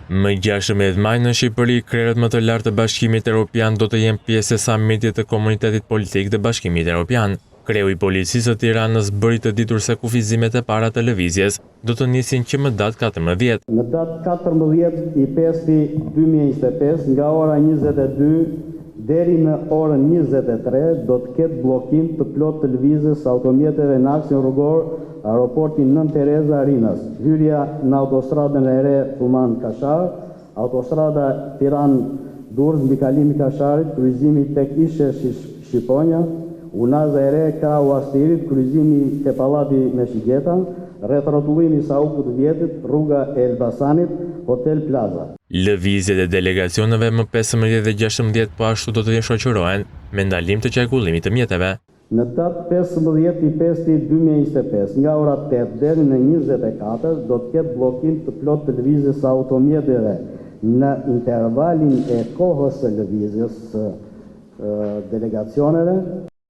Më 16 maj në Shqipëri, krerët më të lartë të Bashkimit Europian do të jenë pjesë e samitit të Komunitetit Politik të Bashkimit Europian. Kreu i Policisë së Tiranës bëri të ditur se kufizimet e para të lëvizjes do të nisin që më datë 14. Në datë 14 i 5 2025 nga ora 22 deri në orën 23 do të ketë bllokim të plotë të lëvizjes së automjeteve në aksin rrugor Aeroporti Nënë Tereza Rinas, hyrja në autostradën e re Thumanë Kashar, autostrada Tiranë Durrës mbikalimi i Kasharit, kryqëzimi tek ish-sheshi Shqiponja, Unaza e Re krahu Astirit, kryqëzimi te Pallati me Shigjeta, rrethrrotullimi i Saukut të Vjetër, rruga e Elbasanit, Hotel Plaza. Lëvizjet e delegacioneve më 15 dhe 16 po ashtu do të shoqërohen me ndalim të qarkullimit të mjeteve. Në datë 15 i 5 2025, nga ora 8 deri në 24, do të ketë bllokim të plotë të lëvizjes së automjeteve në intervalin e kohës së lëvizjes së delegacioneve.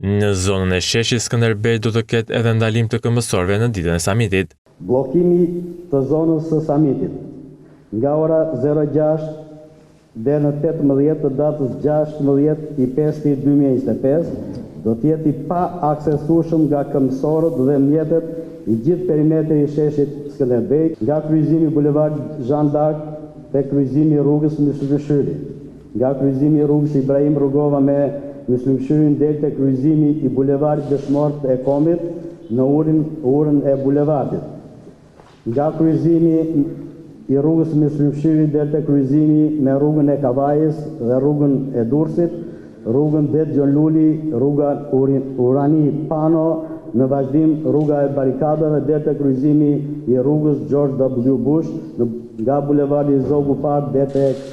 Në zonën e sheshit Skënderbej do të ketë edhe ndalim të këmbësorëve në ditën e samitit. Bllokimi të zonës së samitit nga ora 06 deri në 18 të datës 16 i 5 2025 do të jetë i paaksesueshëm nga këmbësorët dhe mjetet i gjithë perimetri i sheshit Skënderbej, nga kryqëzimi Bulevard Jean d'Arc te kryqëzimi i rrugës Myslym Shyri, nga kryqëzimi i rrugës Ibrahim Rugova me Myslym Shyrin deri te kryqëzimi i Bulevardit Dëshmorët e Kombit në urën urën e bulevardit. Nga kryqëzimi i rrugës Myslym Shyri deri te kryqëzimi me rrugën e Kavajës dhe rrugën e Durrësit, rrugën Dedë Gjon Luli, rruga Urani Pano, në vazhdim rruga e Barrikadave deri te kryqëzimi i rrugës George W. Bush, nga bulevardi Zogu i Parë deri tek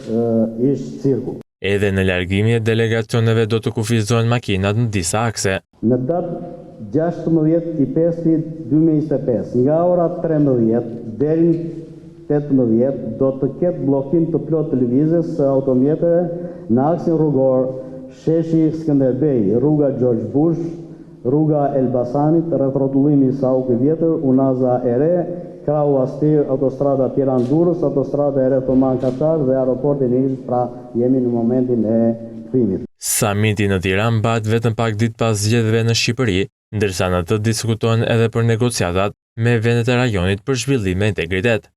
ish cirku. Edhe në largimin e delegacioneve do të kufizohen makinat në disa akse. Në datë 16 i 5 2025, nga ora 13 deri në 18 do të ketë bllokim të plotë të lëvizjes së automjeteve në aksin rrugor Sheshi Skënderbej, rruga George Bush, rruga Elbasanit, rrethrrotullimi i Sauk i Vjetër, Unaza e Re, krahu Astir, autostrada Tiranë-Durrës, autostrada e re Thumanë Kashar dhe aeroporti i Rinasit, pra jemi në momentin e kthimit. Samiti në Tiranë mbahet vetëm pak ditë pas zgjedhjeve në Shqipëri, ndërsa në të diskutohen edhe për negociatat me vendet e rajonit për zhvillim e integritet.